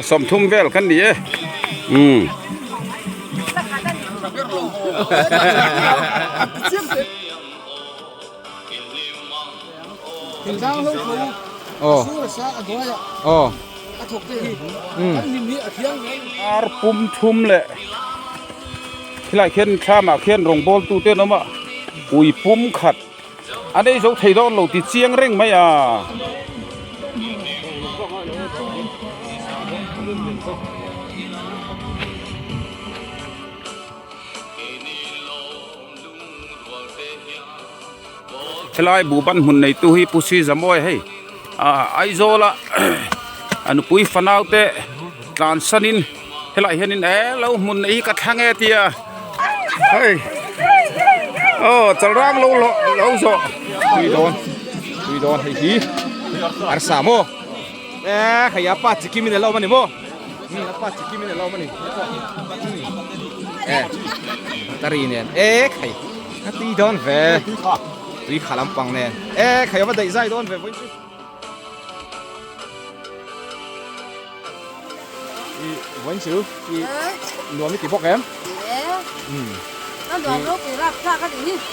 30 vel kan ni e umm. Ar pum thum leh khilai khian thlamah khian rawngbawl tute an awm a ui pum khat an ei zo thei dawn lo ti chiang reng mai a. Helai buhban hmun neitu hi Pu Si Zamawi hei ah Aizawl a a nupui fanau te tlan sanin helaiah hianin eh lo hmun neih hi ka thlang e tia hei aw chalrang lo lawh lo zawh tui dawn tui dawn hei hi arsa maw eh hei a pa chikim in a lo awm a ni maw. A pa chi kim in a lo awm a ni e tari nen e khai a tui dawn ve tui kha lampang nen e khai a va daih zai dawn ve vawiin chu i vawiin chu i nuam i ti bawk em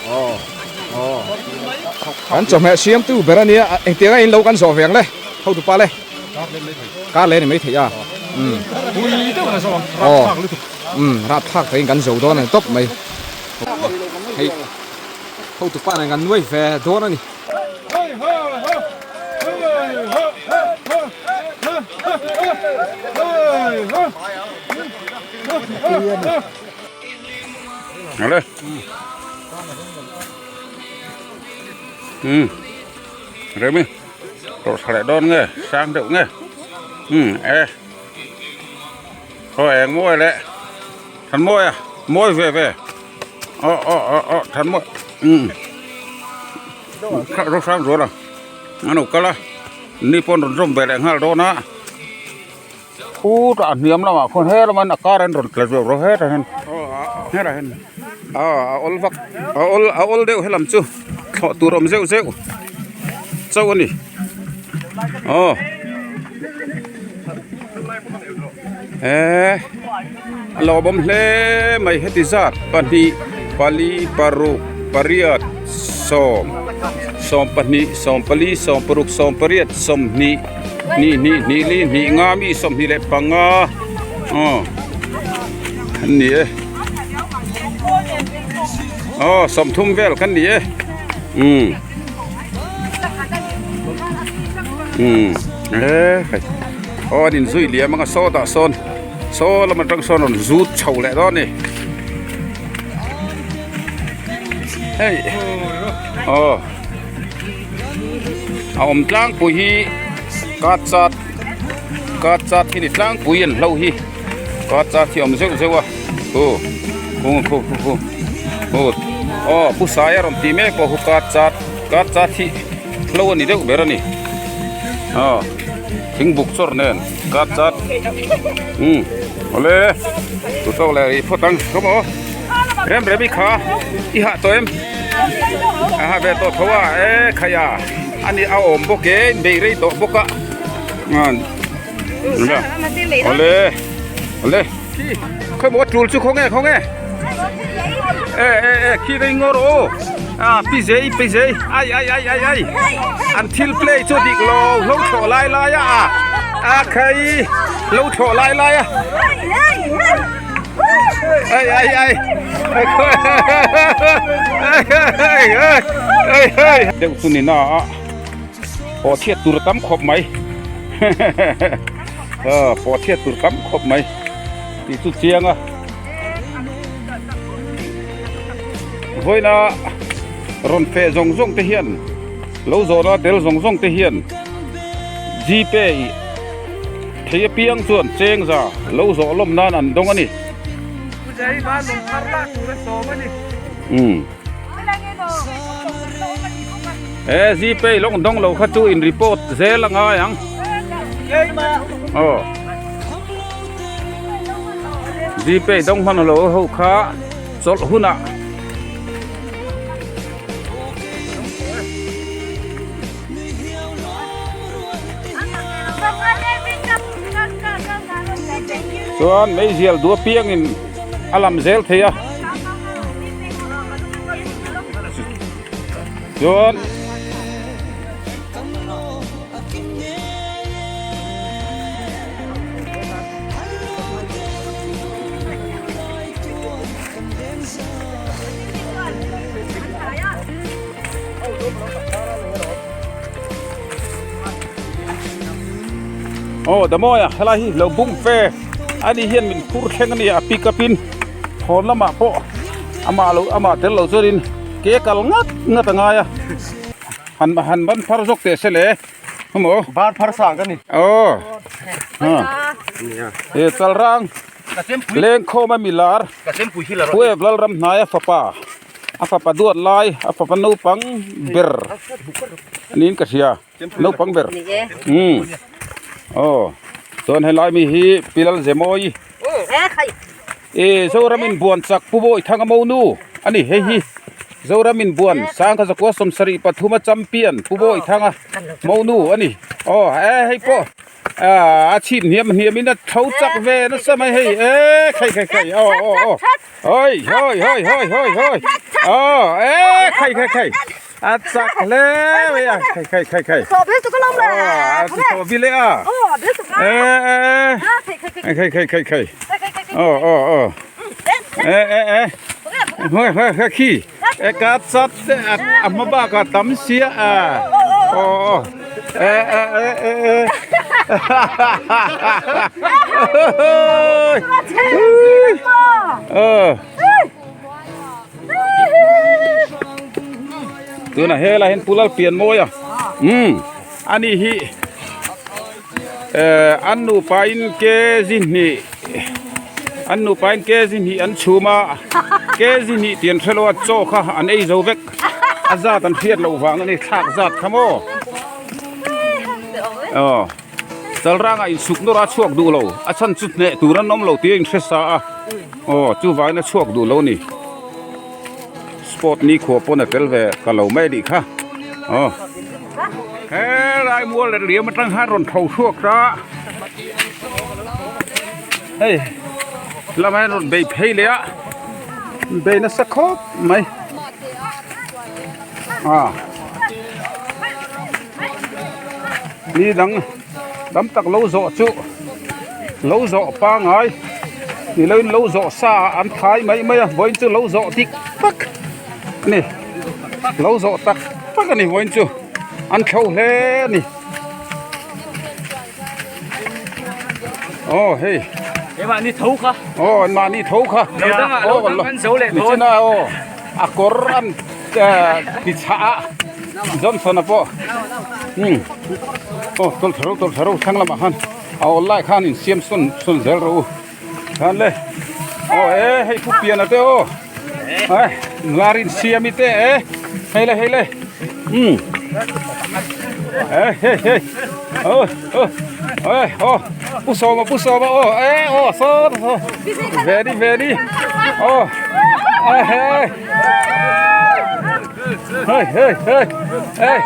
aw aw kan chawhmeh siamtu ber a nia engtiang a in lo kan zawh ve ang le hotupa le. Kar leh a ni maithei a aw rap thlak takin kan zo dawn a ni tawp mai hei hotu pa nen kan nuai ve dawn a ni. Remi. Tawrh tha leh dawn nge sang deuh nge umm e khaw eng mawi leh than mawi a mawi ve ve aw aw aw aw than mawi umm ro hrang zual a an lo kal a ni pawn rawn zawm ve leh nghal dawn a khutah a hniam lamah khawn he laman a kar an rawn tla zawk rawh hetah hian hetah hian aw a awl vak a awl a awl deuh helam chu thlawh tur awm zeuh zeuh chauh a ni aw eh a lawmawm hle mai heti zat pahnih pali paruk pariat sawm sawmpahnih sawmpali sawmparuk sawmpariat sawmhnih. Hnih hnih hnih li hnih nga mi 25 aw an ni e aw 30 vel kan ni e umm umm e hei aw an inzui liam anga sawtah sawn saw lam atang sawn rawn zut chho leh dawn a ni hei aw. A awm tlangpui hi card chat card chat hi ni tlangpui an hlo hi card chat hi a awm zeuh zeuh a khu khu khu khu khu khu aw pu saia rawn tih mek pawh khu card chat card chat hi hlo a ni deuh ber a ni aw thing buk chawr nen card chat umm awle tu tawk leh rih phawt ang khaw maw. Rem rem i kha i hah tawh em a ha ve tawh tho a e khai a ani a awm bawk e bei rei tawh bawk a awle awle khawi maw tul chu khawnge khawnge e e e khi rei ngawr aw a pi zei pi zei ai ai ai ai ai an thil play chu dik lo lo thlawh lai lai a a khai lo thlawh lai lai a. Ai ai ai. Ai ai. Deuh chu ni na a. Pawh chhiat tur tam khawp mai. Ờ pawh chhiat tur tam khawp mai. Tih chu chiang a. Vawiina rawn feh zawng zawng te hian lo zawhna tel zawng zawng te hian Gpay Thei apiang chuan chengza lo zawh lawm nan an dawng a ni. Umm. E Gpay lawng dawng lo kha chu in report zel a ngai ang. Aw. Gpay dawng hman lo ho kha chawlh hunah. Chuan meizial duh apiangin a lam zel thei a. Chuan Aw Damawia helai hi lo bung fe ani hian min phur thleng ania a pick up in hawn lamah pawh amah lo amah tel lo chuanin ke kal ngat ngat a ngai a han han ban phar zawk teh se le emaw bar phar sang ka ni aw e chalrang lengkhawm a milar Puep Lalram hnaia fapa a fapa duat lai a fapa naupang ber niin ka hria naupang ber umm aw chuan helai mi hi Pi Lalzemawi e Zoram in buan chak Pu Bawithanga monu a ni hei hi Zoram in buan Sangha zakua 73 a champion Pu Bawithanga monu a ni aw e hei pawh a chhip hniam hniam in a tho chak ve nasa mai hei e khai khai khai aw aw aw oi hoi hoi hoi hoi hoi aw e khai khai khai a chak hle mai a khai khai khai khai aw a vi leh a e e khai khai khai khai aw aw aw e e e hoi hoi hoi khi e ka chat a hma bakah tam sia a aw aw e e e e e tunah helai hian pu Lalpianmawi a umm ani hi eh an nupa in kg hnih an nupa in kg hnih an chhum a kg hnih tih an hrelo a chaw kha an ei zo vek a zat an hriat loh vang a ni thlak zat kha maw aw chalrangah insuk nawr a chhuak duh lo a chhan chu hneh tur an awm lo tih a inhre sa a aw chuvangin a chhuak duh lo a ni sport nikhua pawn a tel ve ka lo mai a nih kha aw. Helai mual leh liam atang khan rawn tho chhuak ta hei lamah hian rawn bei phei leh a bei nasa khawp mai a ni dang tam tak lo zawh chu lo zawh pangai ni loin lo zawh sa an thai mai mai a vawiin chu lo zawh dik tak a ni lo zawh tak tak a ni vawiin chu an thlo hle a ni aw hei mahni tho kha aw an mahni tho kha lo dang an zo leh dawn nichina aw a kawr an ti chhah a Johnson a pawh um aw tawlh thla ro tawlh thla ro thlang lamah khan a awl lai khan insiam sawn sawn zel rawh u. Khan le aw e hei pu pian a te aw e nula rin siam i te e hei le hei le um e hei hei aw aw e aw pu sawma pu sawma aw e aw saw saw very very aw e hei hei hei hei hei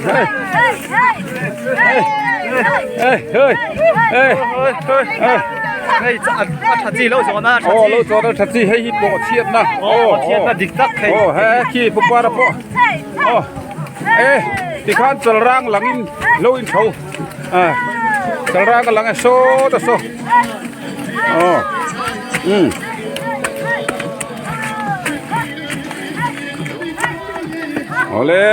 hei hei hei hei hei a tha chi lo zawn a tha chi lo zawn a tha chi hei hi pawh chhiat na aw chhiat na dik tak hei aw he khi pu para pawh aw e tikhan chalrang langin lo in tho a chalrang a lang e saw ta saw aw um Awle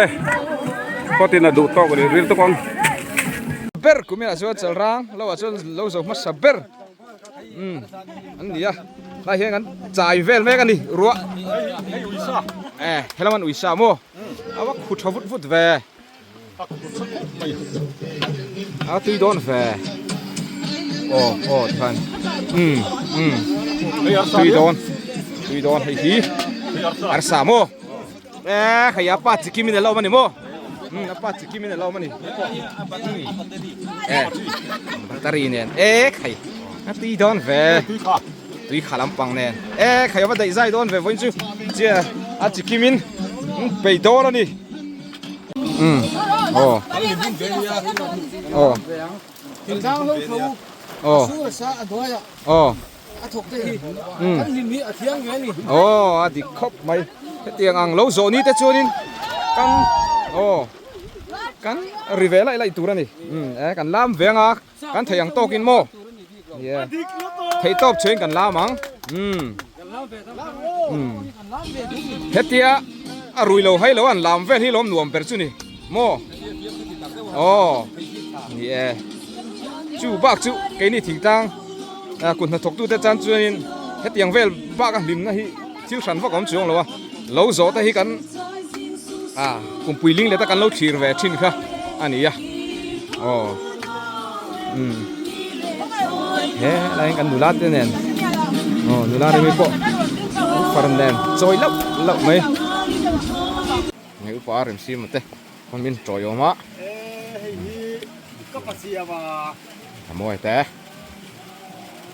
khawtin a duh tawk a ni ril tawk ang. Ber kumin ah chuan chalrang lo ah chuan lo zo hmasa ber umm an ni a tlai hian kan chai vel mek a ni ruah e helam an uisa maw a va khu tha vut vut ve a tui dawn ve aw aw tikhan umm umm tui dawn tui dawn hei hi arsa maw e hei a pa chi kim in a lo awm a ni maw umm a pa chi kim in a lo awm a ni e battery nen e khai a tui dawn ve tui kha lampang nen e khai a va daih zai dawn ve vawiin chu chiah a chi kim in bei dawn a ni. Um aw aw Aw. Aw. Umm. Aw a dik khawp mai. Hetiang ang lo zawh ni te chuanin kan aw kan ri ve laih laih tur a ni. Umm e kan lam ve anga kan theih ang tawkin maw? Nia theih tawp chuan kan lam ang. Umm. Umm. Hetia a rui lo hai lo an lam vel hi lawm nuam ber chu ni maw? Aw ni e. Chu bak chu keini thingtlang kut hnathawktute tan chuanin hetiang vel bak a hlimna hi thil hran vak a awm chuang lo a, lo zawh te hi kan ah kumpui ling leta kan lo thlir ve thin kha a ni a aw umm he lai kan nula te nen aw nula remi pawh far nen chawi lauh lauh mai hei upa remsiama te. Khawn min tawi awm a. A mawi te.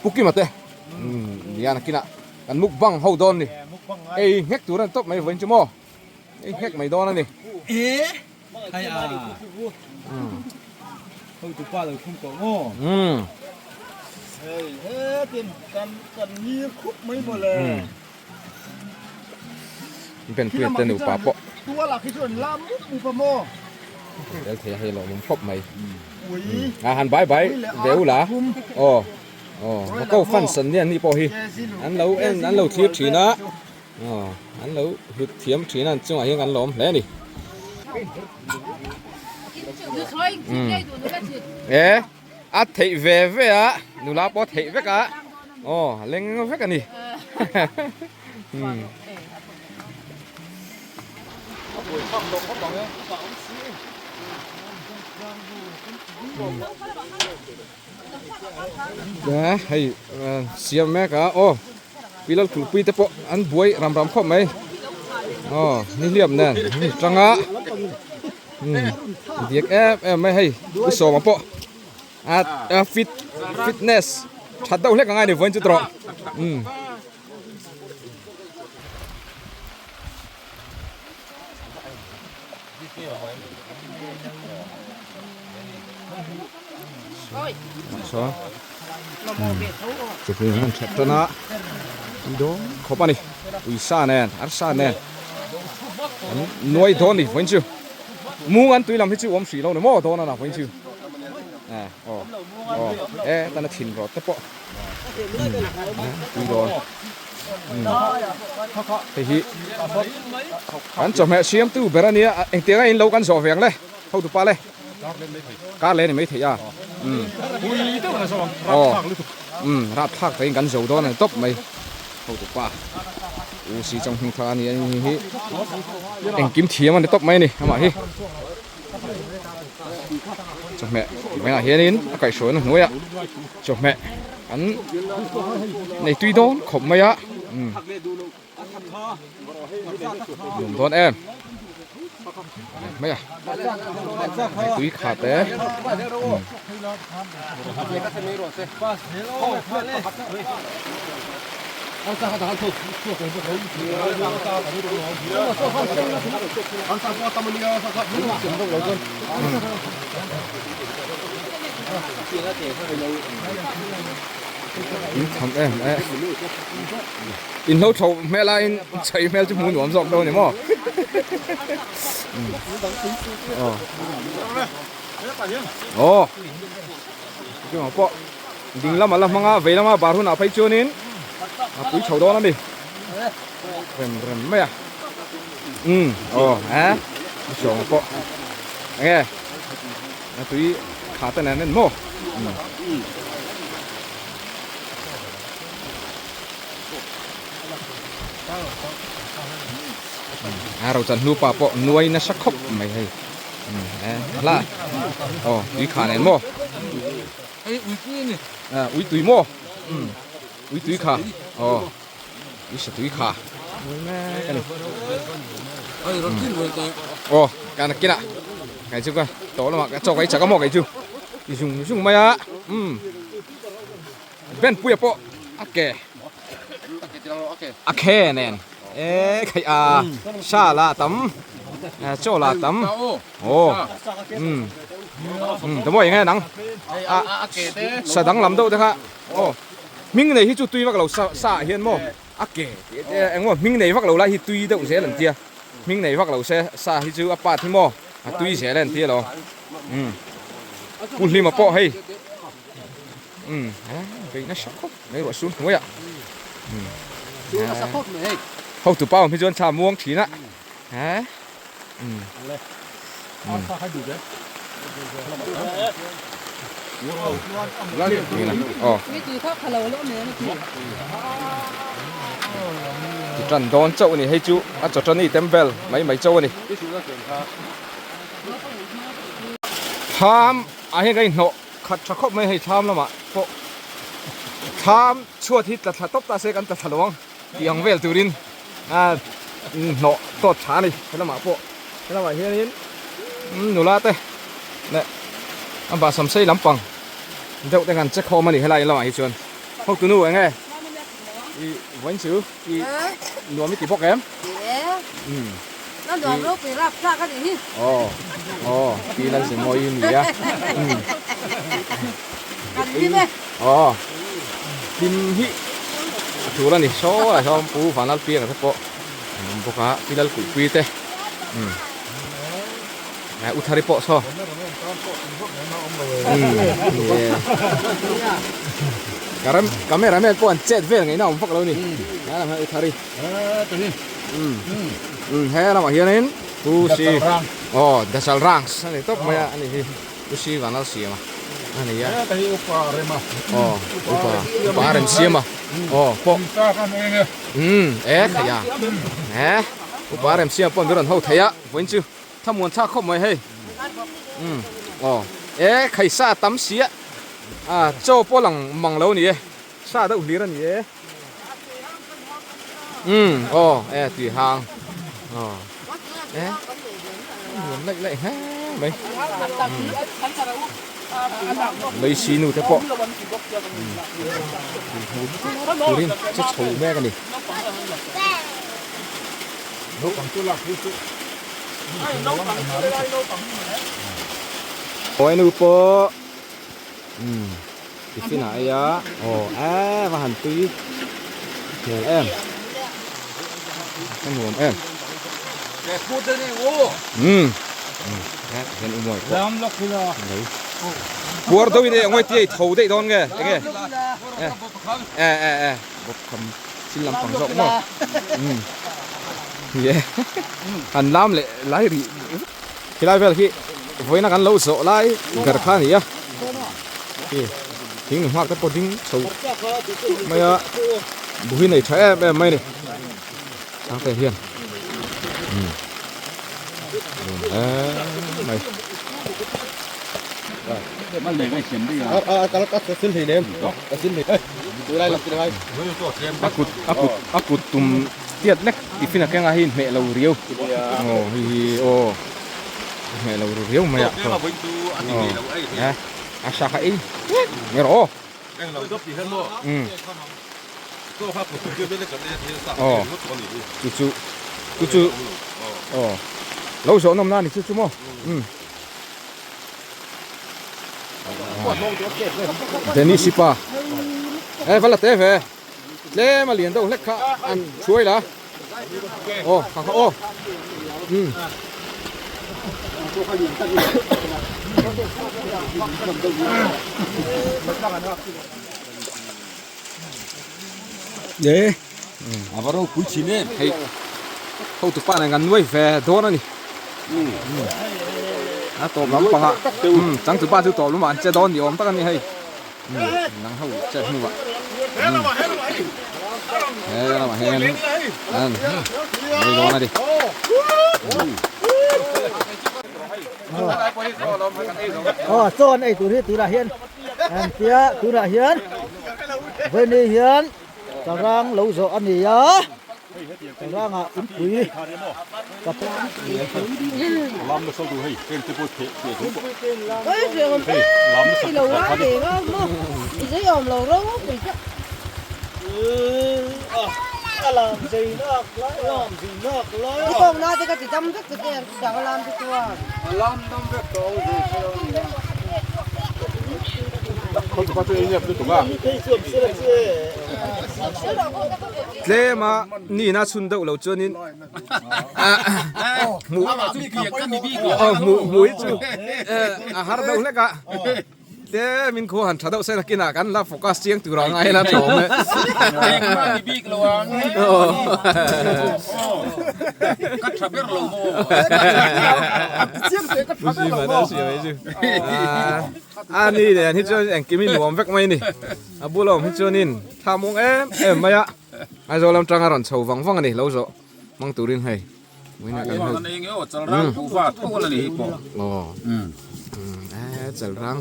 Pu Kima te. Nia nakinah kan mukbang ho dawn ni. Ei nghek tur a ni tawp mai vawiin chu maw. Ei nghek mai dawn a ni. Benpuia te nupa pawh tel thei a hei lawmawm khawp mai a han bai bai ve u la aw aw va ko fan san nia ni pawh hi an lo en an lo thlir thin a aw an lo hlut thiam thin a an chungah hian kan lawm hle a ni e A theih ve ve a, nula pawh a theih vek a, aw a leng vek a ni. Hei siam mek a, aw pi Lalkulpui te pawh an buai ram ram khawp mai, aw nihliap nen tang a. Diak em em mai hei u sawma pawh a a fit fitness that deuh hlek angai ni vawiin chu tawh umm. Saw chutah hian an that tan a tui dawn khawp a ni uisa nen arsa nen an nuai dawn ni vawiin chu mung an tui lam hi chu awm hrih lo ni maw dawn a na vawiin chu eh aw aw e tana thin rawt te pawh tui dawn hei hi kan chawhmeh siamtu ber a nia engtiang a in lo kan zawh ve ang le hotu pa le. Kar leh a ni mai thei a umm aw umm rapthlak takin kan zo dawn a ni tawp mai hotu pa u si chang hming thla a ni a ni hi engkim thiam a ni tawp mai a ni amah hi chawhmeh tih hianin a kaihhruaina hnuaiah chawhmeh an nei tui dawn khawp mai a umm. Nuam dawn em mai a tui kha te In tham em e. In hlo tho hmel a in chei hmel chu hmu nuam zawk dawn ni maw. Aw. Aw. Chu pawh ding lama la hmanga vei lama bar hunah phei chuanin a pui chho dawn a ni. Rem rem mai a. Um aw eh sawng pawh enge a tui kha te nen en maw. Um. A ro chan hnu pa pawh nuai nasa khawp mai hei hla aw tui kha nen maw ui tui maw ui tui kha aw ui sa tui kha mek a ni aw ka nakinah kai chu ka tawh lamah ka chaw ka ei chak a maw kei chu ti zung zung mai a umm. Benpuia pawh a ke a khe nen e khaih a sa la tam chaw la tam aw umm. Um tamawi eng nge nang a sa danglam deuh te kha aw hming nei hi chu tui vak lo sa sa ah hian maw a ke tih te eng maw hming nei vak lo lai hi tui deuh zel an tia hming nei vak lo se sa hi chu a pat hi maw a tui zel an tia lo um pu hlima pawh hei um beih nasa khawp mai ruah sur hnuaiah um hotu pa awm hi chuan thla muang thin a. He um aw ti tan dawn chauh a ni hei chu a chawṭani temple mai mai chauh a ni thlam ah hian kan inhnawh khat tha khawp mai hei thlam lamah pawh thlam chhuat hi tla thla tawp ta se kan tla thla lo ang. Tih ang vel turin a hnawh tawt tha a ni helamah pawh helamah hianin nula te leh a bahsam sei lampang deuh te khan che khawm a ni helai lamah hi chuan hotu nu eng nge i vawiin chu i nuam i ti bawk em aw aw pi Lalzemawi i ni a Aw hlim hi a tul a ni saw ah sawn pu Vanlalpianga te pawh an awm bawk a pi Lalkuihpui te umm eh u Thari pawh saw umm ni e camera man pawh an chet vel ngaihna awm vak lo a ni he lam hian u Thari umm umm he lamah hianin pu si aw Dasal Rangs a ni tawp mai a ani hi. Pu si vanlal siam a a nei a. Heta hi upa a rem a. Aw upa upa a rem siam a aw pawh umm e thei a e upa a rem siam pawh an rawn ho thei a vawiin chu thlamuan thlak khawp mai hei umm aw e khaisa tam si a a chaw pawh lang mang lo a ni e sa deuh hlir a ni e umm aw e tui hang aw e nuam laih laih hle mai lei si nu te pawh turin che chho mek a ni. Awi nu pawh umm tiffin ah ei a aw e va han tui hmel em a nuam em umm hian u mawi pawh puar deuh in e ngawi ti a i tho daih dawn nge enge e e e bawp kham thil lampang zawk maw umm ni e han lam leh lai rih Khilai vel khi vawiina kan lo zawh lai ber kha a ni a, khi thing nghak te pawh ding chho mai a, buhi nei tha em em mai a ni Sangte hian umm nuam hle mai. A kut a kut a kut tum tiat lek tiffin a keng a hei inhmeh lo riau aw hei hi aw inhmeh lo ru riau mai a aw e a sa kha ei nge rawh aw um aw chu chu chu chu aw lo zawh nawm na a ni chu chu maw um Dennis i pa e va la te ve. Tlem a lian deuh hlek kha an hruai la aw kha kha aw umm e a va ropui thin em hei hotu pa nen kan nuai ve dawn a ni a tawp lampangah umm changtupa chu tawp lamah an che dawn ni awm tak a ni hei. Nang ho chet hnu ah he lamah hian an nei dawn a ni. Aw chaw an ei tur hi tunah hian an tia tunah hian vawiin hian sarang lo zawh a ni a. Ranga inpui ka Tlema nina chhun deuh lo chuanin hmuh hmuh hmuh hi chu a har deuh hlek a. Te min khaw han tha deuh se nakinah kan la focus chiang tur ang a hela tlawm e. Engmah ni bik lo ang. Ka tha ber lo maw. A ni nen hi chuan engkim hi nuam vek mai a ni. A bula awm hi chuanin thla muang em em mai a. Aizawl lam tanga rawn chho vang vang a ni lo zawh hmang turin hei. Chalrang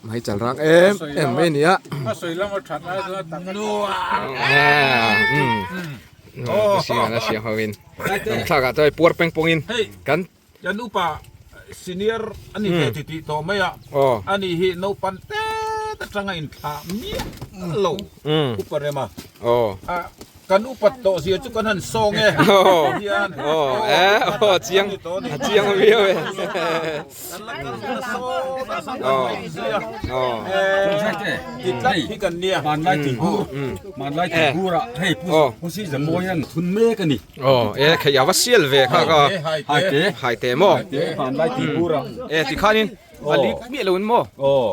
mai chalrang em em mai a ni a a siam ho in thlak ah chuan puar peng pawng in kan kan upa senior a ni ve ti tih tawh mai a ani hi naupang te atanga inthlah miah lo upa rema Kan upat tawh zia chu kan han sawng e. Hian. Aw eh aw chiang a chiang viau e. Kan la kal na sawn a sang kan mai zia. Aw. Ti tlat hi kan nia. Hmanlai tihbur hmanlai tihbur ah hei pu pu si zamawi an thun mek a ni. Aw e khei a va sial ve kha ka. Haite. Haite maw. Haite hmanlai tihbur ah. E tikhanin A lik miah lo in maw? Aw.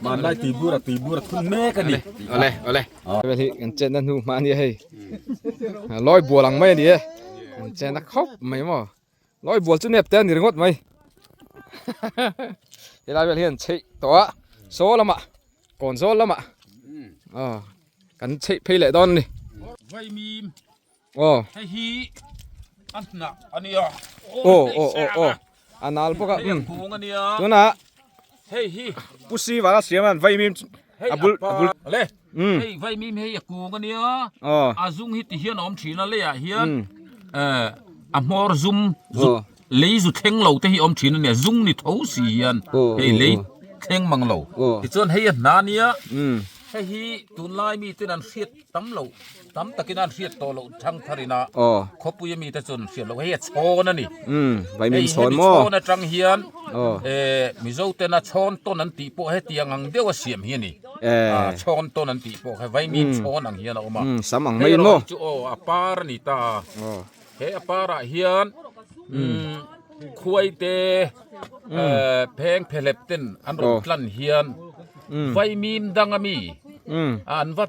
Hmanlai tuibur a tuibur a thun mek a ni. Awle, awle. Vel hi kan chenna hnu hma a nia hei. Lawi bual ang mai a ni e. Kan chenna khawp mai maw. Lawi bual chu nep te a ni ringawt mai. Helai vel hian chheih tawh a, saw lamah, kawn zawl lamah. Aw, kan chheih phei leh dawn a ni. Vaimim Aw. Hei hi a hnah a nia. Aw aw aw aw. A nal bawk a. Hei a kung a nia. Tunah hei hi Pu Sivala siam an vaimim a bul a bul. Le. Hei vaimim hei a kung a nia. Aw. A zung hi ti hian a awm thin a leiah hian eh a hmawr zum zu lei zu thleng lo te hi awm thin a nia zung ni tho si hian hei lei thleng mang lo. Tichuan hei a hna a nia. Hei hi tunlai miten an hriat Tam loh, tam takin an hriat tawh loh thang tharin a, khawpui ami te chuan an hriat loh. Hei a chhawn a ni. Hei hemi chhawn atang hian Mizo tena chhawn tawn an tih pawh hetiang ang deuh a siam hi a ni. Chhawn tawn an tih pawh kha vaimim chhawn ang hian a awm a. Hei erawh hi chu aw a par a ni ta a. He a parah hian khuai te pheng phehlep ten an rawn tlan hian vaimim dang ami an va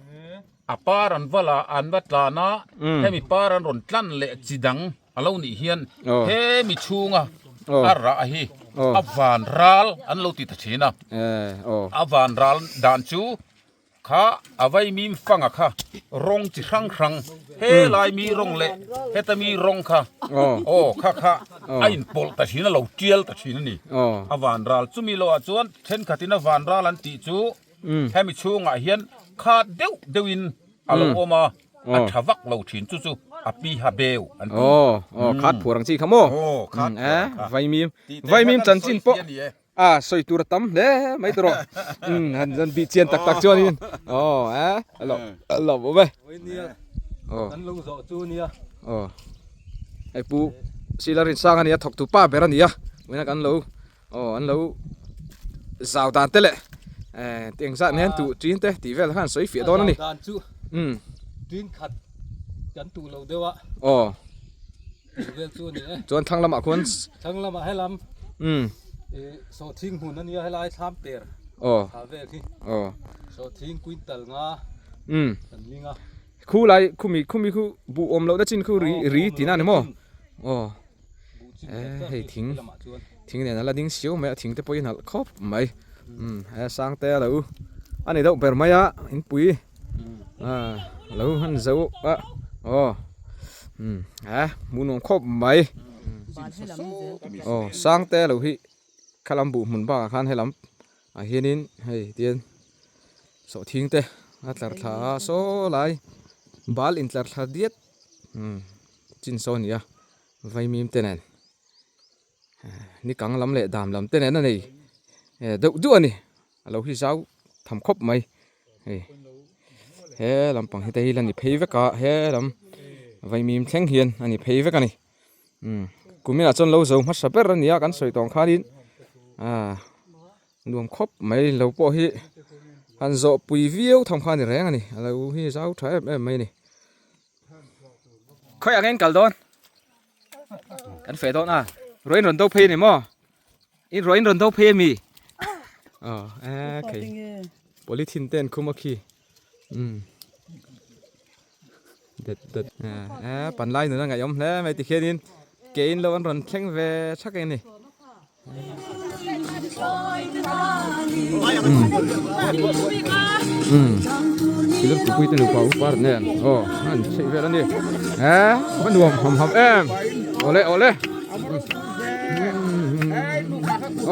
a par an va la an va tlan a hemi par an rawn tlan leh chi dang a lo nih hian hemi chhunga a rah hi a van ral an lo ti ta thin a a van ral dan chu Kha a vaimim fanga kha rawng chi hrang hrang helai mi rawng leh heta mi rawng kha aw kha kha a inpawlh ta thin a lo tial ta thin a ni. A van ral chumi lohah chuan thenkhatin a van ral an tih chu hemi chhungah hian khat deuh deuhin a lo awm a, a tha vak lo thin chu chu a pi ha beu an ti. Aw khat phuar ang chi kha maw? Aw khat phuar ang kha. Vaimim vaimim chanchin pawh A sawi tur a tam hle mai tawh rawh. Umm han han bih chian tak tak chuanin aw eh a lo a lo awm e. Aw. Kan lo zawh chu nia. Aw. Hei pu Sila Rinsang a nia thawktu pa ber a nia. Vawiin kan lo aw an lo zau dan te leh eh eng zat nen tuh ṭin te tih vel khan sawi fiah dawn a ni. Dan chu umm ṭin khat kan tuh lo deuh a. Aw. vel chu a ni e. Chuan thlang lamah khuan thlang lamah helam umm ih sawhthing hmun a nia helai thlam per aw thla vel hi aw sawhthing quintal nga umm kan ling a khu lai khumi khumi khu buh awm lohna chin khu ri ri tihna a ni maw aw eh hei thing thing nen a la ding siau mai a thing te pawh hi a nalh khawp mai umm he sang te a lo a ni deuh ber mai a inpui. Ah lo han zo a aw umm a hmuh nuam khawp mai aw sang te lo hi khalam buh hmun bakah khan helam ah hianin hei tian sawhthing te a tlar thla a saw lai bal intlar thla diat umm chin saw a ni a vaimim te nen. Ni kang lam leh dam lam te nen a nei deuh duh a ni a lo hi zau tham khawp mai hei. He lampang hi te hi la ni phei vek a he lam vaimim thleng hian a ni phei vek a ni umm kuminah chuan lo zo hmasa ber a ni a kan sawi tawng khanin ah nuam khawp mai lo pawh hi han zawh pui viau tham kha a ni reng a ni a lo hi zau tha em em mai a ni. Khawi ang in kal dawn kan feh dawn a ruah in rawn do phei a ni maw in ruah in rawn do phei a mi aw e khei polythene te an khum a khi umm det det e panlai nun a ngaihawm hle mai tikhianin ke in lo an rawn thleng ve thak a ni. Pilot pui te nupa upa nen aw an chheih vel a ni he a nuam ham ham em awle awle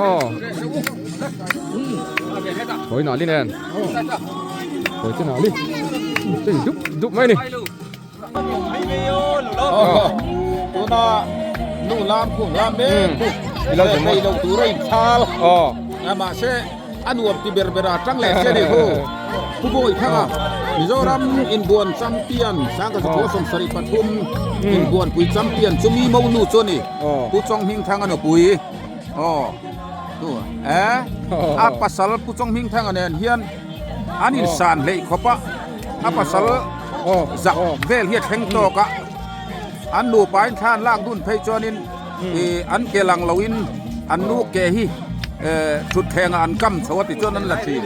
aw khawi nali nen khawi te nali chei dup dup mai a ni. Tuna nu lam khu lam mek khu nei lo tur a inchhal mahse a nuam ti ber ber a tang leh che ni khu Pu Bawi Thanga Mizoram inbuan champion sangkhat zakua sawmsarih pathum inbuanpui champion chumi mo nu chu a ni Pu Chawnghmingthanga nupui aw a pasal Pu Chawnghmingthanga nen hian an insan hleih khawp a a pasal zak vel hi a thleng tawk a an nupa in thla an lak dun phei chuanin ih an ke lang loin an nu ke hi eh thutthleng ah an kam chho a tichuan an la thin.